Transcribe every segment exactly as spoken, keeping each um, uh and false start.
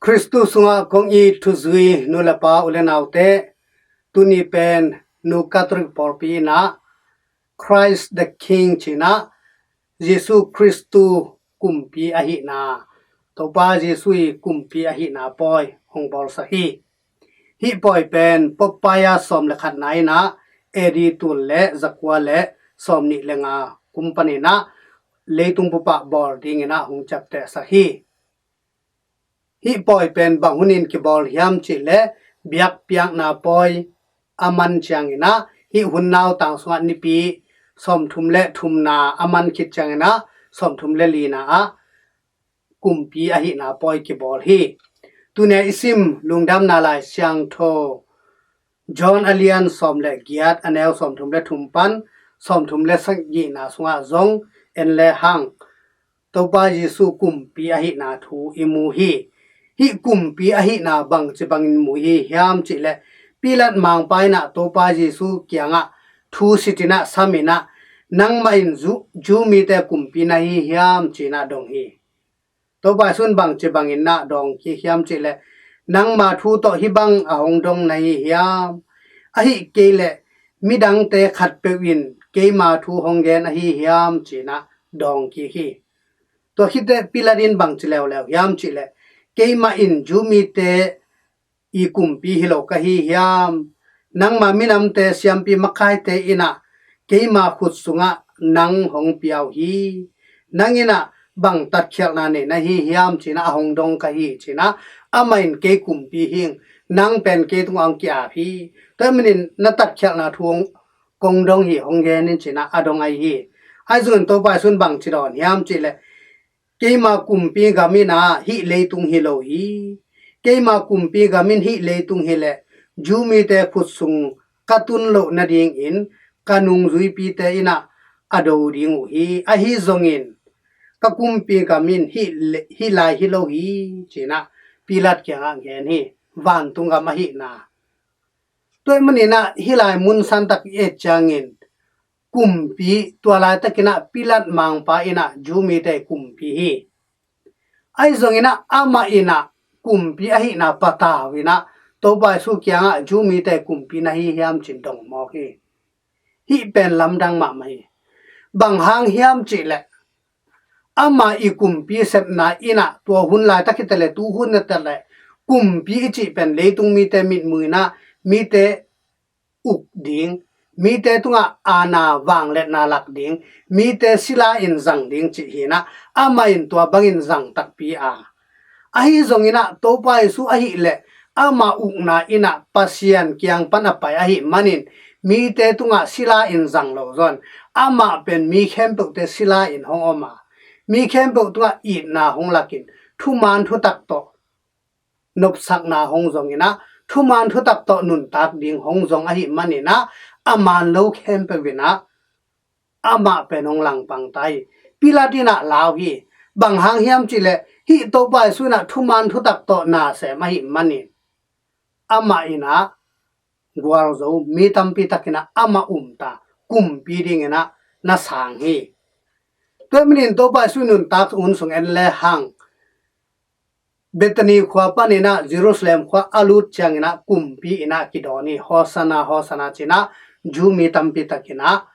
Khristu sungah kong it thuzui nu le pa u le naute, tuni pen Nu Katolik pawlpi inah Christ the King cinah Jesu Khristu kumpi ahihna, Topa Jesu i kumpi ahihna pawi hong bawlsak hi. Hih pawi pen Pope Pius sawm le khatna inah A D tul le zakua le sawm nih le nga kum paninah leitung bupah bawl dinginah hong ciaptehsak hi. Hih pawi pen bang hunin kibawl hiam cihleh biakpiakna pawi a man cianginah hih hun nautang sungah nipi sawmthum le thumna a man khit cianginah sawmthum le lina ah kumpi ahihna pawi kibawl hi. Tunia i sim Lungdamna Lai Siangtho John a lian sawm le giat a neu sawmthum le thum pan sawmthum le sagihna sungah zong en le hang Topa Jesu kumpi ahihna thu i mu hi. Hih kumpi ahihna bangci bangin mu hi hiam cihleh Pilat mangpa inah Topa Jesu kiangah thu sitinah saminah nangmah in Ju, Jew mite kumpi na hi hiam cinah dong hi. Topa Jesu in bangci bangin na dawng kik hiam cihleh nangma thu tawh hih bang a hong dong na hi hiam? Ahih kei leh midangte khatpeuh in keima thu hong gen ahi hiam cinah dawng kik hi. Tua khit teh Pilat in bangci leuleu hiam cihleh keimah in Jew mite i kumpi hi lo ka hi hiam? Nangma minamte siampi makaite inah keima khut sungah nang hong pia uh hi. Nang inah bang tatkhialhna nei na hi hiam cinah a hong dong ka hi cinah amah in kei kumpi hing, nang pen kei tungah hong ki-ap hi. Tua manin na tatkhialhna thu hong kong dong hi, hong gen in cinah a dong ahi hi. Ahi zongin Topa Jesu in bangci dawn hiam cihleh keima kumpi gam inah hih leitung hi lo hi. Keima kumpi gam in hih leitung hileh Jew mite khut sung ka tun loh nadingin ka nungzuipite inah a do ding uh hi. Ahi zongin ka kumpi gam in hih le, hih lai hi lo hi cinah Pilat kiangah gen hi. Vantung gam ahihna. Tua ahih maninah hih lai mun santak i et ciangin kumpi, tua laitakinah Pilat mangpa inah Jew mite kumpi hi. Ahi zonginah amah inah kumpi ahihna patau inah Topa Jesu kiangah Jew mite kumpi na hi hiam cin dong mawk hi. Hih pen lamdang mahmah hi. Bang hang hiam cihleh ama i kumpi sepna inah tua hun laitak hi taleh tu hun na taleh kumpi i cih pen leitung mite mitmuh inah mite uk ding, mite tungah aana vangliatna lak ding, mite sila in zang ding cih hinah amah in tua bangin zang takpi a. Ahi zonginah Topa Jesu ahih leh ama ukna inah Pasian kiang pan a pai ahih manin mite tungah sila in zang lo zon amah pen mi khempeuhte sila in hong om a, mi khempeuh tungah itna hong lakin thuman thutak tawh nopsakna hong zonginah thuman thutak tawh nuntak ding hong zong ahih maninah a man lo khempeuh inah amah pen hong langpang ta hi. Pilat inah lau hi. Bang hang hiam cihleh hih Topa Jesu inah thuman thutak tawh nasem ahih manin amah inah gualzo mi tampi takinah amah umta kumpi dinginah na sang hi. Tua ahih manin Topa Jesu nuntak hun sung en le hang Bethany khua paninah Jerusalem khua a lut cianginah kumpi inah kidawn hi. Hosanna, Hosanna cinah Jew mi tampi takinah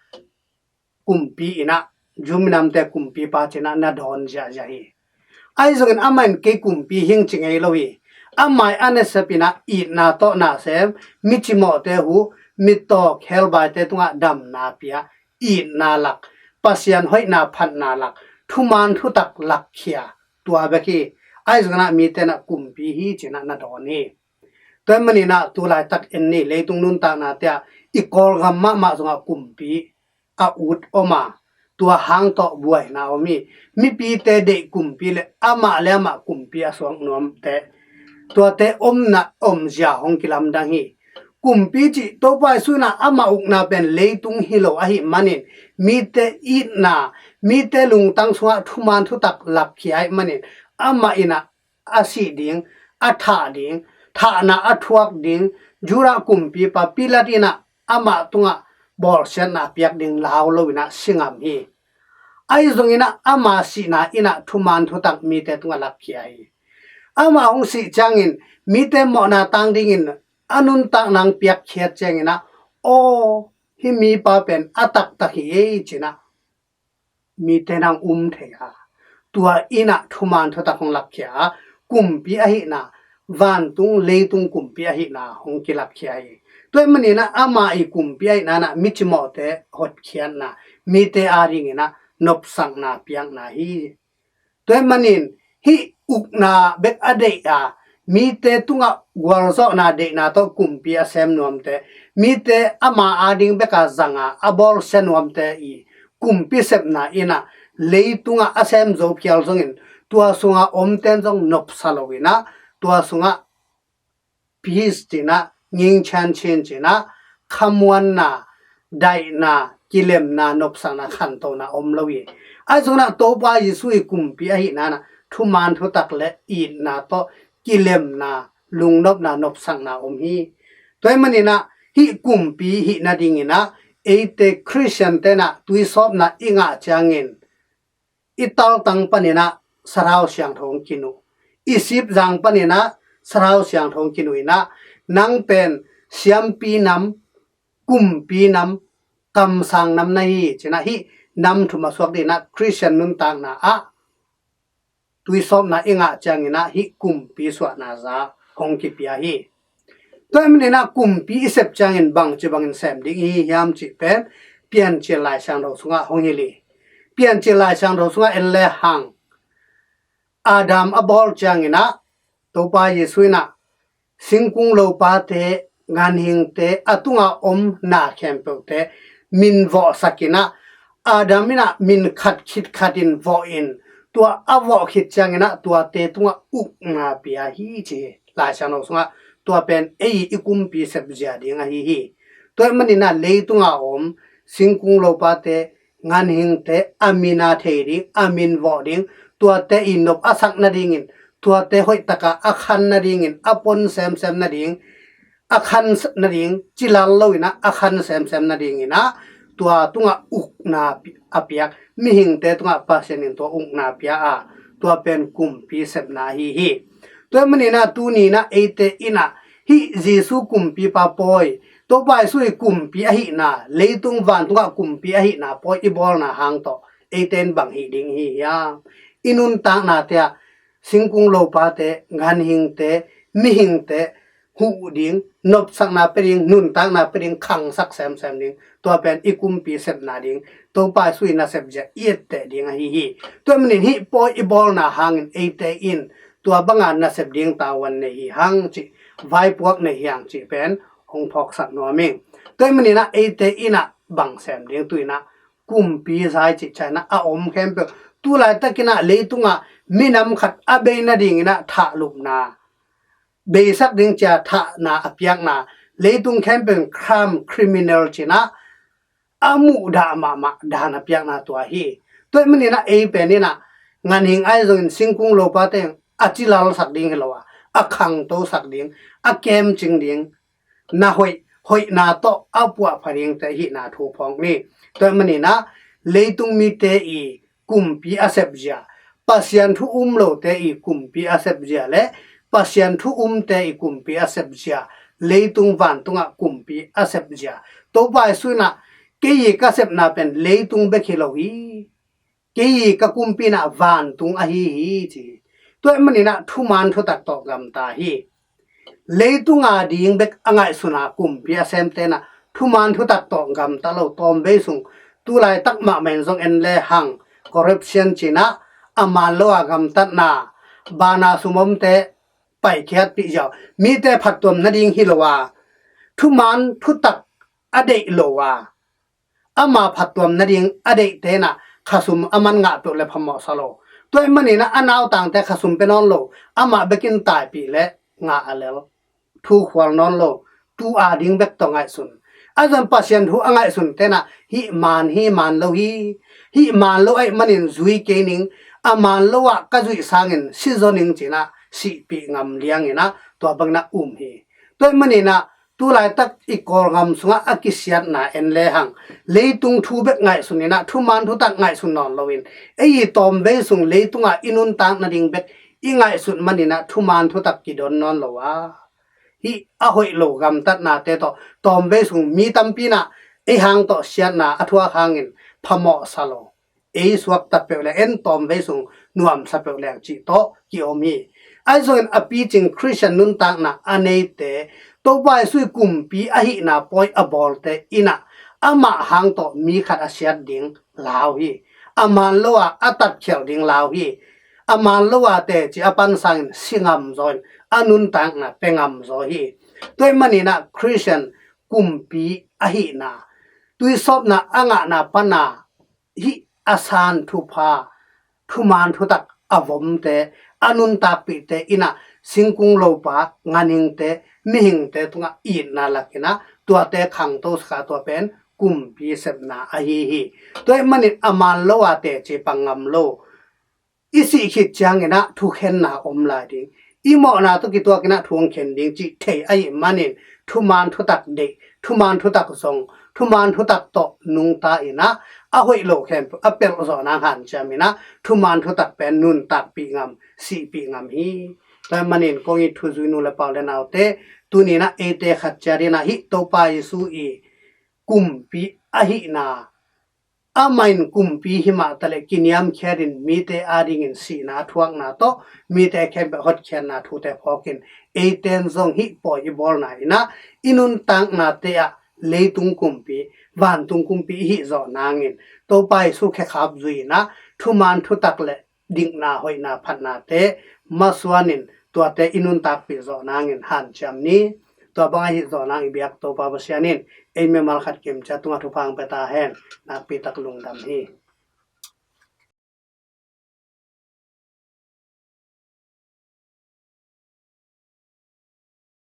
kumpi inah Jew minamte kumpipa cinah na dawn ziahziah hi. Ahi zongin amah in kei kumpi hing ci ngei lo hi. Amah i a nasep inah itna tawh nasem, mi cimawhte huh, mittaw khebaite tungah damna pia, itna lak, Pasian hoihna phatna lak, thuman thutak lakkhia, tua bek hi. Ahi zonginah mite inah kumpi hi cinah na dawn hi. Tua ahih maninah tu laitak en ni, leitung nuntakna tiah i Kawlgam mahmah zongah kumpi a ut om a, tua hang tawh buaina om hi. Mipite deih kumpi le amah le amah kumpi a suak nuamte, tuate omna omzia hong kilamdang hi. Kumpi cih Topa Jesu inah amah ukna pen leitung hi lo ahih manin mite itna, mite lungtang sungah thuman thutak lakkhia ahih manin amah inah a sih ding, a thah ding, thahna a thuak ding, Judah kumpipa Pilat inah amah tungah bawlsiatna a piak ding lau lo inah si ngam hi. Ahi zonginah ama sihna inah thuman thutak mite tungah lakkhia hi. Amah hong sih ciangin mite mawhna tang dingin a nuntakna hong piakkhiat ciangin ah, aw, hih mipa pen a taktak hi ei, ci-in ah mite in hong um thei a, tua in ah thuman thutak hong lakkhia a, kumpi ahihna, vantung leitung kumpi ahihna hong kilakkhia hi. Tua ahih manin ah ama ii kumpi ahihna in ah mi cimawhte hotkhiatna, mite adingin ah nopsakna piakna hi. Tua ahih manin hih ukna bek a deih a, mite tungah gualzawhna deihna tawh kumpi a sem nuamte, mite ama ading bek a zang a, a bawlsia nuamte ii kumpi sepna in ah leitungah a sem zo phial zongin, tua sungah omte in zong nopsa lo in ah, tua sungah peace ci-in ah, ngingchian chin ci-in ah, khamuanna, daihna, kilemna, nopsakna, khantona om lo hi. Ahi zongin ah Topa Jesuh ii kumpi ahihna in ah thuman thutak le itna tawh kilemna, lungnopna, nopsakna om hi. Tua ahih manin ah hih kumpi hih nadingin ah eite Khristiante in ah tuisawpna i ngah ciangin, i taltang panin ah sathau siangtho hong kin uh, i sipzang panin ah sathau siangtho hong kin uh in ah, nang pen siampi nam, kumpi nam, kamsang nam na hi, ci-in ah hih nam thum a suak dingin ah Khristian nuntakna ah tuisawpna i ngah ciangin ah hih kumpi suahna za hong kipia hi. Tua ahih manin ah kumpi i sep ciangin bangci bangin sem ding i hi hiam cih pen Piancil Lai Siangtho sungah hong hilh hi. Piancil Lai Siangtho sungah en le hang, Adam a bawl ciangin ah Topa Jesuh in ah singkung lopate, ganhingte, a tungah om na khempeuhte min vawhsak in ah, Adam in ah min khat khit khat in vawh in, tua a vawh khit ciangin ah tuate tungah ukna pia hi, ci hi. Lai Siangtho sungah tua pen ei i kumpi sepzia ding ahi hi. Tua ahih manin ah leitungah om singkung lopate, ganhingte a min a thei ding, a min vawh ding, tuate ii nop a sak nadingin, tuate hoih takin a khan nadingin, a pon semsem nading, a khan nading, ci lal lo in ah a khan semsem nadingin ah tua tungah ukna pi-, a piak, mihingte tungah Pasian in tua ukna pia a, tua pen kumpi sepna ahi hi. Tua ahih manin ah tuni in ah eite in ah hih Jesuh kumpipa pawi, Topa Jesuh ii kumpi ahihna, leitung vantungah kumpi ahihna pawi i bawlna hang tawh eite in bang hih ding i hi hiam? I nuntaknate ah singkung lopate, ganhingte, mihingte huh ding, nopsakna pia ding, nuntakna pia ding, khangsak semsem ding, tua pen i kumpi sepna ding, Topa Jesuh ii nasepzia i etteh ding ahi hi. Tua ahih manin hih pawi i bawlna hangin eite in tua banga nasep ding tavuan nei hi hang cih, vaipuak nei hi hang cih pen hong phawksak nuam ing. Tua ahih manin ah eite in ah bang sem ding, tu in ah kumpi zai cih ciangin ah a om khempeuh, tu laitakin ah leitungah minam khat a bei nadingin ah thahlupna, beisak ding ci-a thahna a piakna, leitung khempeuh in crime, criminal ci-in ah a muhdah mahmah dan a piakna tua hi. Tua ahih manin ah ei pen in ah ganhing ahi zongin singkung lopate a ci lalsak ding hi lo a, a khangtosak ding, a kemcing ding, na hoih, hoihna tawh a puahpha dingte hihna thu phawk ni. Tua ahih manin ah leitung mite ii kumpi a sepzia, Pasian thu um lote ii kumpi a sepzia le Pasian thu umte ii kumpi a sepzia, leitung vantungah kumpi a sepzia, Topa Jesuh in ah, kei ii ka sepna pen leitung bek hi lo hi, kei ii ka kumpi in ah vantung ahi hi, ci hi. Tua ahih manin ah thuman thutak tawh gamta hi. Leitung ading bek a ngaihsun a kumpi a semte in ah thuman thutak tawh gamta lo. Tawmvei sung, tu laitak mahmah in zong en le hang, corruption ci-in ah a man lo a gamtatna, bana sum omte paikhiatpih ziau, mite phattuam nading hi lo a, thuman thutak a deih lo a, ama phattuam nading a deihte in ah khasum a man ngah peuh le phamawhsa lo. Tua ahih manin ah a nautangte khasum pia nawn lo, amah bekin taipih le ngah a lel, thu khual nawn lo, tu ading bek tawh ngaihsun. A zon Pasian thu a ngaihsunte in ah hih man hi, man lo hi, hih man lo ahih manin zui kei ning, a man lo ah ka zuih sangin si zaw ning ci-in ah sihpih ngam liangin ah tua bangin ah um hi. Tua ahih manin ah tu laitak i Kawlgam sungah a kisiatna en le hang, leitung thu bek ngaihsun in ah thuman thutak ngaihsun nawn loin, ei ii tawmvei sung leitungah i nuntak nading bek i ngaihsut manin ah thuman thutak kidon nawn lo a, hih a hoih lo gamtatnate tawh tawmvei sung mi tampi in ah ei hang tawh siatna a thuak hangin phamawhsa lo, ei suakta peuh le en tawmvei sung nuamsa peuh leng cih tawh ki-om hi. Ahi zongin a picing Khristian nuntakna a neite, Topa Jesu ih kumpi ahihna pawi a bawlte in ah amah hang tawh mi khat a siat ding lau hi. A man lo a a tatkhialh ding lau hi. A man lo a teci a pan sangin si ngamzaw in a nuntakna pia ngamzaw hi. Tua ahih manin ah Khristian kumpi ahihna, tuisawpna a ngahna pan a hih a san thupha, thuman thutak a vomte, a nuntakpihte in ah singkung lopa, ganhingte, mihingte tungah itna lakin ah tuate khangto sak a, tua pen kumpi sepna ahi hi. Tua ahih manin a man lo a teci pang ngam lo, i sih khit ciangin ah thukhenna om lai ding, i mawhna tawh kituakin ah thu hong khen ding cih thei ahih manin thuman thutak deih, thuman thutak zong, thuman thutak tawh nungta in ah a hoih lo khempeuh a pelh zawh nang hanciam in ah thuman thutak pen nuntakpih ngam, sihpih ngam hi. Tua ahih manin kong it thuzui nu le pa u le naute, tuni in ah eite khat ciat in ah hih Topa Jesu ih kumpi ahihna, amah in kumpi himah taleh kiniamkhiatin mite adingin sihna a thuakna tawh mite khempeuh hotkhiatna thute phawkin eiten zong hih pawi i bawlna in ah i nuntaknate ah leitung kumpi, vantung kumpi i hih zawh nangin Topa Jesu khekhap zui in ah thuman thutak le dikna, hoihna, phatnate masuanin tuate i nuntakpih zawh nangin hanciam ni. Tua bang ahih zawh nang i biak Topa Pasian in ei mimal khat kimciat tungah thupha hong pia ta hen. Nakpi tak lungdam hi.